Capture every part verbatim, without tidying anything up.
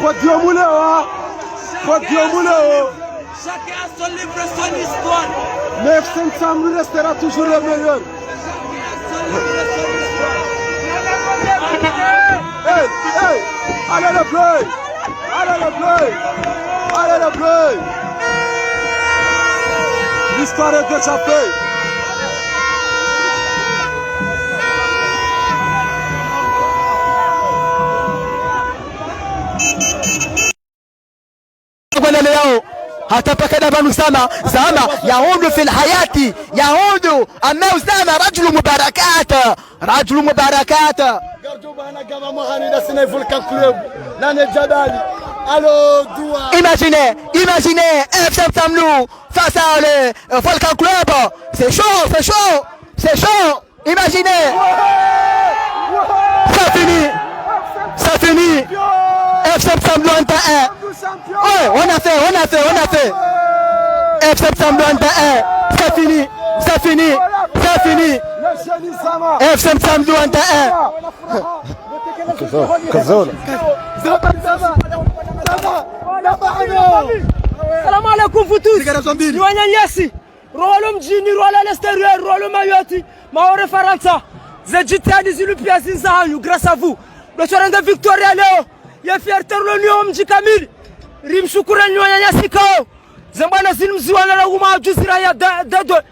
Podium leo, hein. Podium leo. Chacun a son livre, son histoire. Mais F C Mtsamdu restera toujours le meilleur. Chacun a son livre, son histoire. Hey, hey, allez les Bleus. Allez les Bleus. Allez les Bleus. L'histoire est déjà faite. Kwenda leo, hata paka da pvanu Zama, Zama, يعود في الحياة، يعود، أما Zama رجل مباركات، رجل مباركات. Gardio bana gaba Mohamed Assinai Volcan Club, Nane Djabali. Allô, Doua. Imaginez, imaginez, F C Mtsamdu face à le, euh, Volcan Club. C'est chaud, c'est chaud, c'est chaud. Imaginez. Ça finit. Ça finit. F C Mtsamdu un à un. Ouais, on a fait, on a fait, on a fait. F C Mtsamdu un à un. C'est fini. C'est fini. C'est fini. F C Mtsamdu un à un. Kazola. Salam alaikum vous tous. Ni wananyasi. Rwalo mdjini, rwalo à l'extérieur, rwalo Mayotte, Maore, Farantsa. Ze djitihadi zinu pia zinu zahanyu, grâce à vous. Ndo tsi renge victoire ya leo. Ye fierté rilo nayo mdji kamili. Rimshukuruni wananyasi ikao ze mbwana zinu mziwana la uma djuzira ya da, da, da.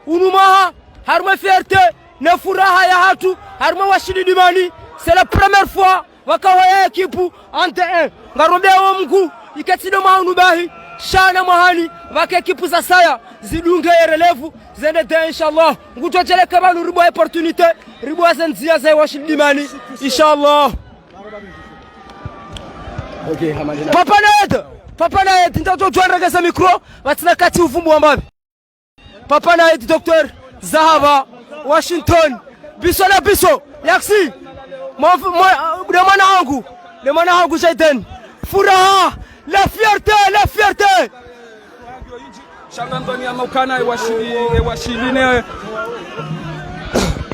Unu mwaha, harumwa fierté, ne furaha yahatru, harumwa Washili Dimani. C'est la première fois pvaka waya ekipu un à un. Ngarombeao Mngu, ike tsi ndo mwaha unu bahi, sha na mwahani, pvake ekipu zasaya, zidunge ye relève, zende de, inshallah. Ngudjo djeleka pvanu ribua opportunité, ribua ze ndzia za Washili Dimani, inshallah. Papa Naed, Papa Naed, ntsudjo djuwa nirengeze micro, pvatsina kati uvumbu wa mbapvi. Papa Naed, Docteur Zahava, Washington, biso na biso, yaksi, mwa, mwa, le mwana wangu, le mwana wangu Jayden. Furaha, la fierté, la fierté. Sha ngamdhwani ya maukana, e Washili, e Washili ne,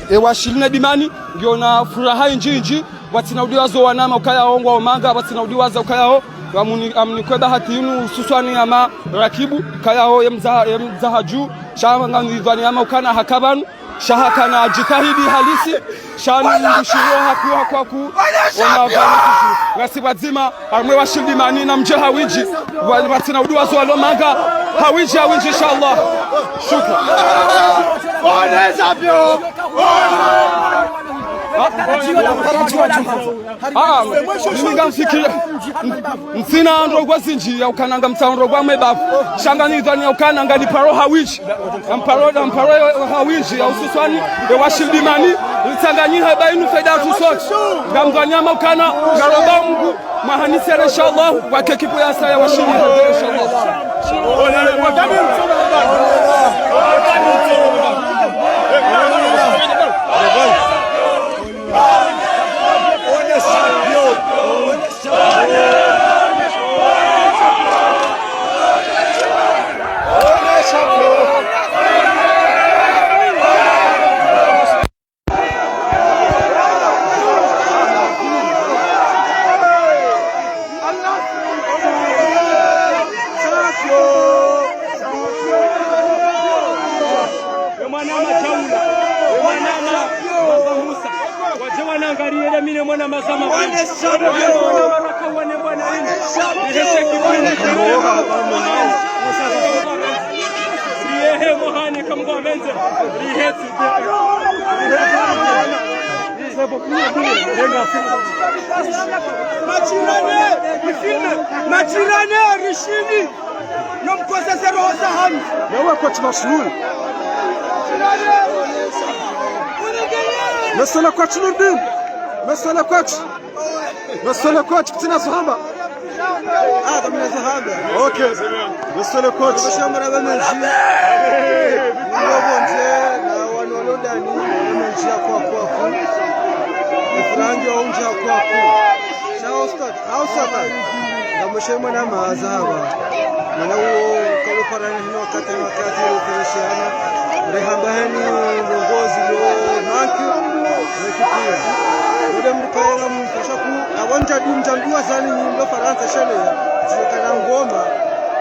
e Washili ne Dimani, ngiona furaha indji indji. Pvatsina udiwaza wanama ukaya wo ngwao manga, pvatsina udiwaza ukaya wo, wamuni, amnikwe bahati inu, hususwani ya marakibu, ukaya wo ye mdza, ye mdza hadju, sha ngamdhwani ya maukana haka pvanu, sha hakana djitihadi halisi, sha ni mbushiro haku, haku, haku, ona pvanu kisi. Ngasi pvadzima, harumwa Washili Dimani na mdje hawindji, pva, pvatsina udiwaza walo manga, hawindji, hawindji, inshallah. Shukran. Ah, mimi ngamfikiri, ntsina ndrongoo zindji ya ukana ngamtsaho ndrongoo mwe bavu. Sha ngamdhwani ya ukana ngani paro hawindji. Ngamparo, ngamparo hawindji, ya hususwani, e Washili Dimani, litsanganyihe bainu faida yahatru sontsi. Ngamdhwani ya maukana, ngaromba Mngu, mwahanisere, inshallah, pvake ekipu yasaya Washili, inshallah. Wadje wanangaliye le mine mwana mazama. Wadje wana baraka wane bwana inu. Rihetse kipwini. Riyehe mohani kamgwamenze. Rihetse. Majirani, rishini. Nomkoseze roho zahanyu. Yawe coach mashuhuri. Monsieur le coach Nurdin. Monsieur le coach. Monsieur le coach, kutsina zo hamba. Ah, kamina zo hamba. Ok. Monsieur le coach. Shamra ba menji. Ni wabondze na wanu walo ndani, menji ya kwa kwa kwa. Ni frangi wa unja kwa kwa. Sha ustad. Hausaka, ngamweshe mwana maza haba. Mwana uwo, kalo parani hino wakati wakati, refereshiana. Rehamba hani, ndrongoo zilo, manki. Wode mdru kaye na mdru sha ku, awandza du mdjandru wa zani ni ndo Farantsa shele, zile kana ngoma,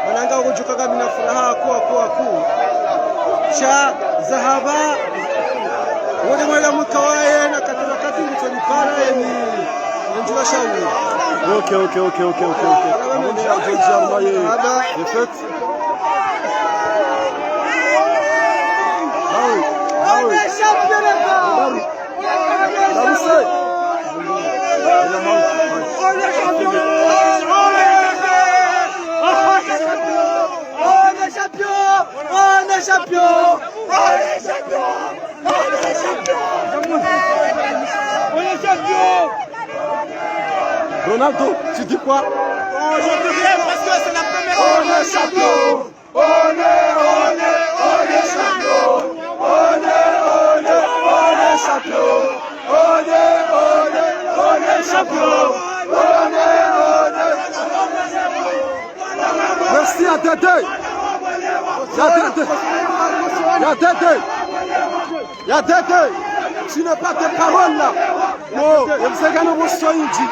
mananga wodjo kaka mina furaha, aku, aku, aku. Sha, zahaba, wode mwela mkawaye na katula kati mtoni para yeni, ndjula shauri. Ok, ok, ok, ok, ok, ok. Abonné à Georgia Maye. Défaite. Ah oui, ah oui. On est champion. On est champion. On est champion. On est champion. On est champion. Ronaldo, tu dis quoi ? On est champion. On est, on est, on est champion. On est, on est, on est champion. On est, on est, on est champion. On est, on est. Merci à Dédé. Ya Dédé. Ya Dédé. Ya Dédé. Tu n'as pas de parole là. Yo, ye mze ngena moso indji.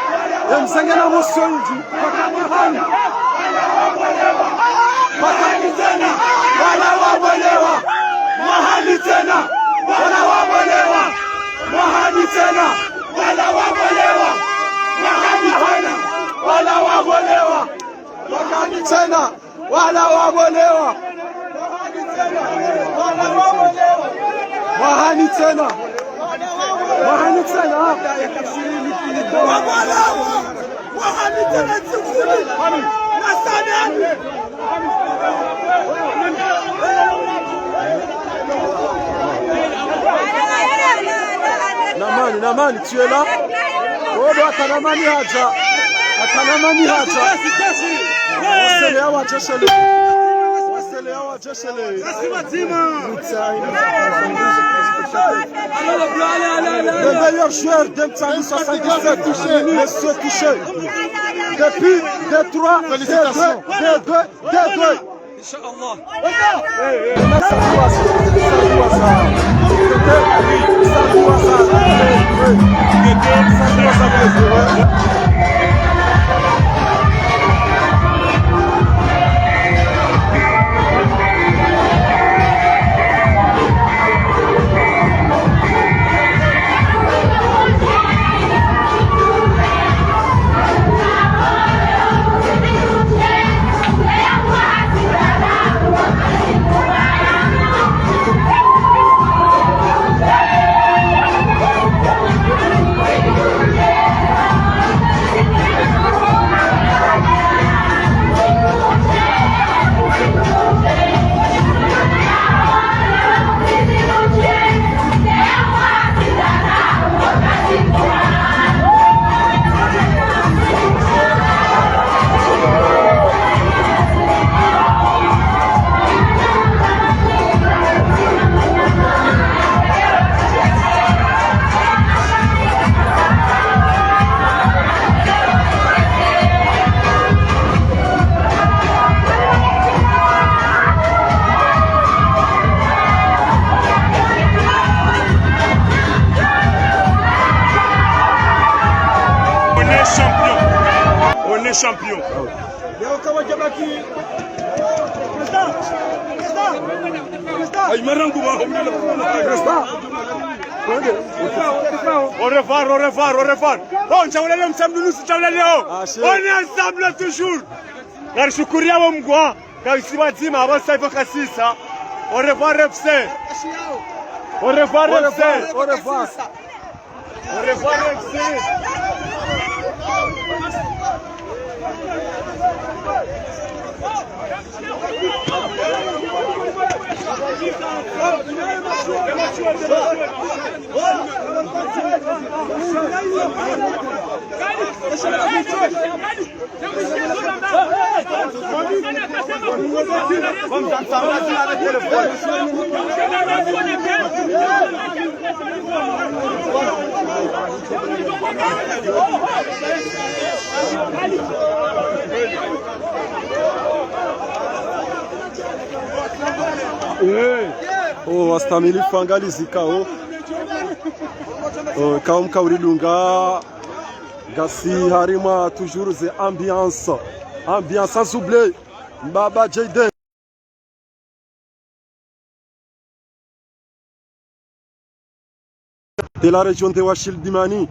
Ye mze ngena moso indji. Wakati tsena, wala wabolewa. Mahali tsena, wala wabolewa. Mahali tsena, wala wabolewa. Mahali tsena, wala wabolewa. Mahali tsena. Wala wabolewa. Mahani tsena. Mahani tsena. Namani, Namani, tu es là ? Oh, bah, ata Namani hadja. Ata Namani hadja. Wasele ya wadjeshele. Wasele ya wadjeshele. Le meilleur joueur de Mtsambi soixante-dix-sept, monsieur Touché. Depuis deux trois, deux deux, deux deux. Inch'Allah. On est champion. On est champion. Ayi, marangu ba. Au revoir, au revoir, au revoir. Bon, ciao leo, Mtsambi nusu, ciao leo. On est ensemble toujours. Ngarishukuriya wo Mngu. Ngasi pvadzima, aba saifa kasisa. Au revoir, F C. Au revoir, F C. Au revoir. Au revoir, F C. Eh. Oh, wastamili fangalizika, oh. Oh, kaum kauri dunga. Ngasi harimwa toujours ze ambiance. Ambiance à souffler. Mbaba Jayden. De la région de Washili Dimani.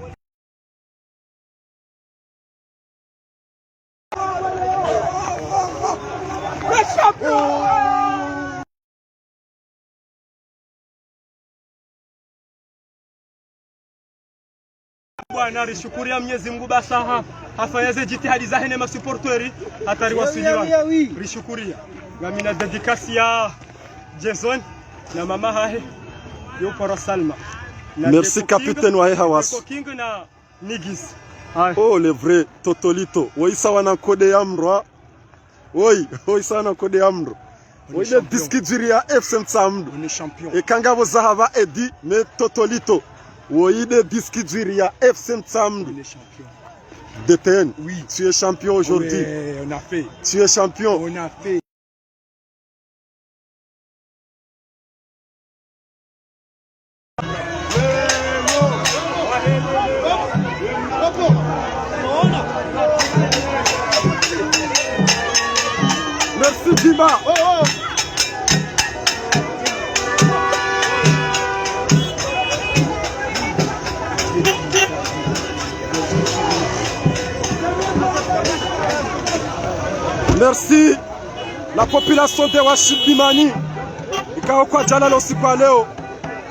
Bwana, rishukuria Mwenyezi Mungu basi ha, hafanya ze jitihadi zahe ne masupporteri, hata riwaswili. Oui, oui, oui. Rishukuria. Ngamina dédicace ya Jason na mama hahe, yo Kora Salma. Na merci, Deko King, capitaine wahe Hawas. Deko King na Nigis. Aye. Oh, le vrai Totolito. Woyi sawa na nkode ya mdru. Woyi, woyi sawa na nkode ya mdru. On est champion. Woyi de diski djiri ya F C Mtsamdu. On est champion. Eka ngapvo zahaba Edi, mais Totolito. Woyi de diski djiri ya F C Mtsamdu. On est champion. D T N. Oui. Tu es champion aujourd'hui. Ouais, on a fait. Tu es champion. On a fait. Merci, Dima. Oh, oh. Merci. La population de Washili Dimani, ikao kwadjalala usiku wa leo.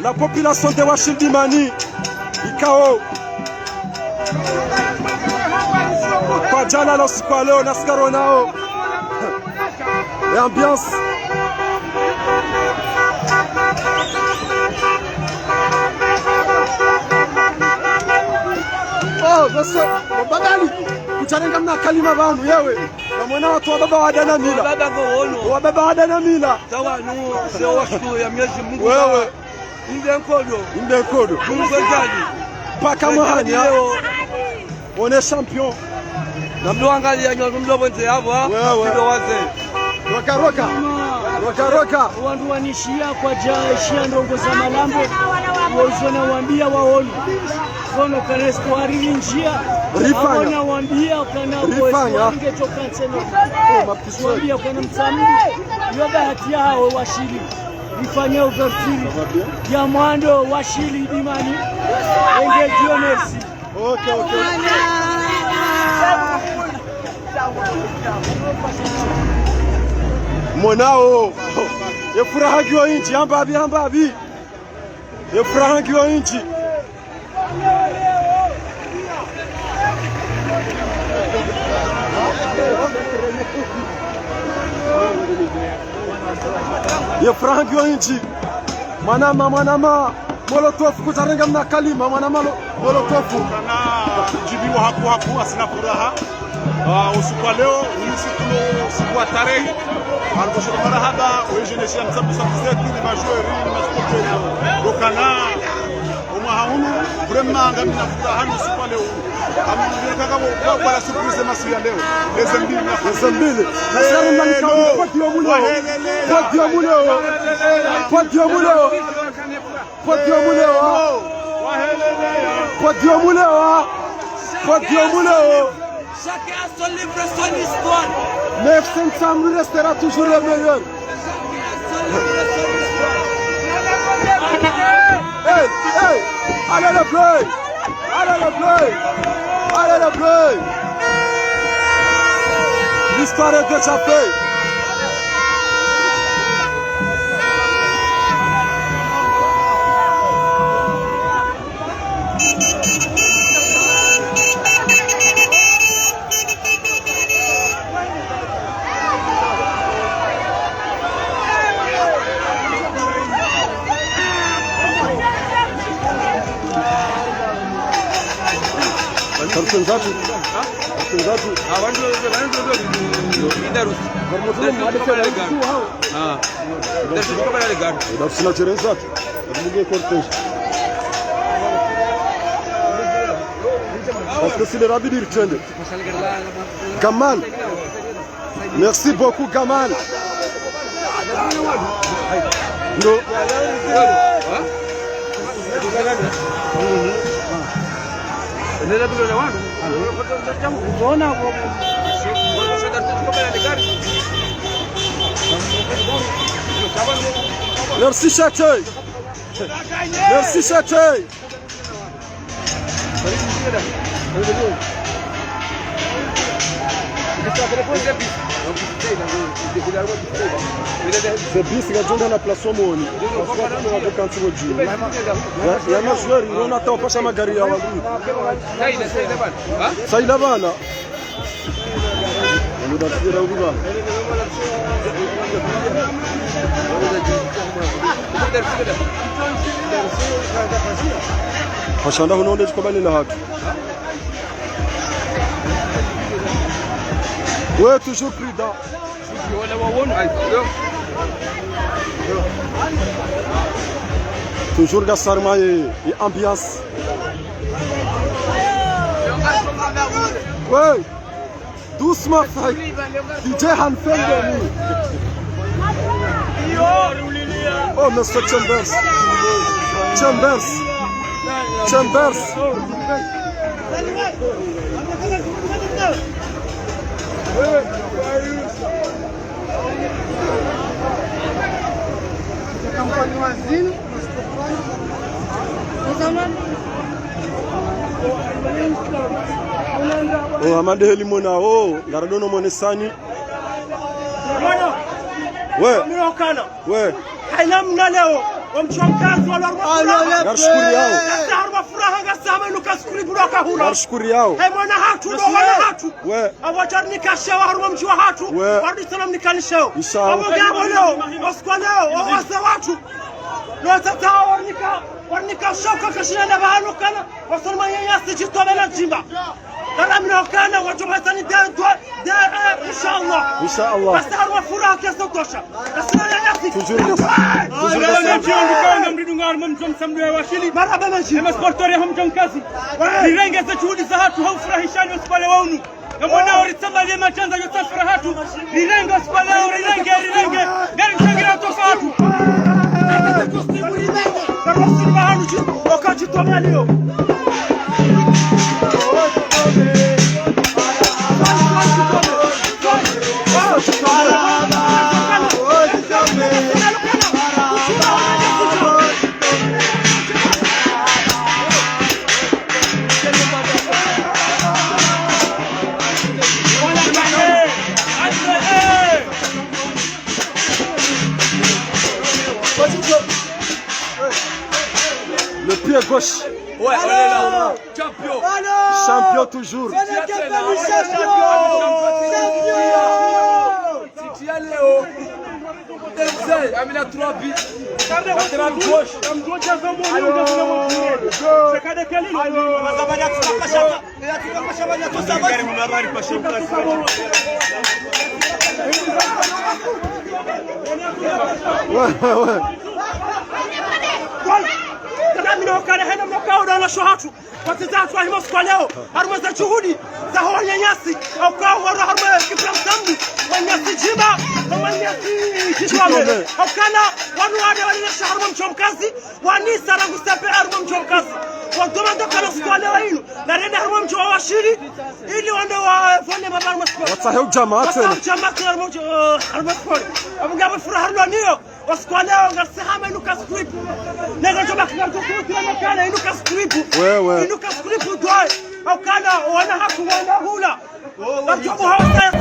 La population de Washili Dimani, ikao kwadjalala usiku wa leo, nasi karonao. E ambiance. Oh, monsieur, mbaba Ali, kutsarenga mna kalima pvanu, yewe. Namwona wandru wababa wa ada na mila. Wababa ngo wono. Wababa wa ada na mila. Tawa nu, sio washukuru ya Mwenyezi Mungu. Wewe. Inde nkodo. Inde nkodo. Mungu ndjani. Mpaka mwahanya. Leo. On est champion. Na mlo angalia nyo, mlo bonze yapvo, ha? Wewe. Ndio waze. Roka, roka. Roka, roka. Wandru wanishia kwadja ishia ndrongo za malambo. Wozona wambia waoni. Kono kana histoire rinjia. Rifanya. Aona wambia kana rifanya. Histoire nge choka nseno. Oh, ma petite sœur. Wambia kana Mtsamdu. Yo bahati yahawo Washili. Rifanye ouverture. Ça va bien? Ya mwando Washili Dimani. Enge Dieu merci. Ok, ok. Monao. Ye furaha ngiyo indji, hamba pvi, hamba pvi. Ye furaha ngiyo indji. Ye furaha ngiyo indji. Mwanama, mwanama. Molotofu, kutsarenga mna kalima, mwanama lo-, Molotofu. Kana djibiwa haku haku, asina furaha. Ah, usiku wa leo, usiku lo, usiku wa tarehi. Alikushukuru marahaba, we jeunesse ya Mtsamdu, Mtsamdu zetu, ni majoueurs, ni masupporters. Ndo kana, omwaha unu, vraiment, ngamina furaha, ni usiku wa leo. Amwambie kaka, kwa, kwa la surprise, masiku ya leo. Leze mbili. Leze mbili. Nasari mnani kamu, podium leo. Podium leo. Podium leo. Podium leo, ha. Podium leo, ha. Podium leo. Chacun a son livre, son histoire. Mais F C Mtsamdu restera toujours le meilleur. Chacun a son livre, son histoire. Hey, hey, allez le bleu. Allez le bleu. Allez le bleu. L'histoire est déjà faite. Kartenzatu. Ha? Kartenzatu. Ah, wandru, wandru, wandru, wandru, idarusi. Idarusi kwa pale gari. Ah. Idarusi kwa pale gari. Idarusi na cherenzatu. Abuge cortège. Parce que c'est le rabbi d'Irtende. Gamal. Merci beaucoup, Gamal. Ndo. Merci, Chache. Merci, Chache. Ze bisi ngazidjo hundra na place Omoni. Parce que ngapvo kantsi wadji. Ya, ya ma joueurs, ngwona hata wapasha magari ya wandru. Saida bana. Hashanda huno nde shikobali na hatu. Ouais, toujours prudent. Toujours Gassar Maye et ambiance. Ouais. Doucement, Faye. D J Hanfeng Denis. Oh, Monsieur Chambers. Chambers. Chambers. Oh, Hamada heli mwana, oh, ngaridjo no mwana sani. We. We. Haina mna leo, wa mdji wa Mkazi walo harumwa furaha. Ngarishukuru yao. Ngasi harumwa furaha, ngasi hama inu kaskuri budo kahura. Ngarishukuru yao. He mwana hatru, ndo mwana hatru. We. Apvo wadjarinika shewa harumwa mdji wa hatru. We. Warudi sana mnikani shewa. Inshallah. Apvo ngapvo leo, osiku wa leo, o wazee watru. Lo tata warinika, warinika shewa kakashina na bahanu kana, wasoni mwa nyanyasi djitwa bela djimba. Kara mna ukana, wadjo mhasani de, de, de, eh, inshallah. Inshallah. Basi harumwa furaha kiasi kutosha. Basi na nyanyasi. Toujours. Toujours. Mdji wa Mkazi. Marahaba mdji. Ema sportori ya mdji wa Mkazi. Rirenge ze juhudi za hatru ha ufurahishani osiku wa leo unu. Ngamwonao ritsambalie matshandza yo safura hatru. Rirenge osiku wa leo, rirenge, rirenge. Ngari mshangira tofa hatru. Wakati tomea leo. Le pied gauche. Ouais, on est là. Champion. Champion toujours. Sénégal, champion. Champion. Titi ya leo. Denzel, Amina trois buts. Latéral gauche. Alors, ouais, ouais, ouais. Kana mna ukana hena mna kaoda na shewa hatru. Wateza hatru ahima siku wa leo, harumwa ze juhudi za ho wananyasi, hauka wanu harumwa kipla msambi, wananyasi djimba, na wananyasi djitwame. Djitwame. Haukana wanu wade walinesha harumwa mdji wa Mkazi, wanisa rangu sepe harumwa mdji wa Mkazi. Wadjo manda kana siku wa leo inu, na rende harumwa mdji wa Washili, ili wande wavone mabara masiku. Watsahe udjamaa tsena. Watsahe udjamaa tsena harumwa mdji, eh, harumwa mdji. Apvo ngapvo furaha harumwa niyo. Osiku wa leo ngasi hama inu kaskuri bu. Nega djo baki na djo kutira makana inu kaskuri bu. Wewe. Inu kaskuri bu dwae. Haukana wana hatru wana hula. Ngamdjo buha wasaya.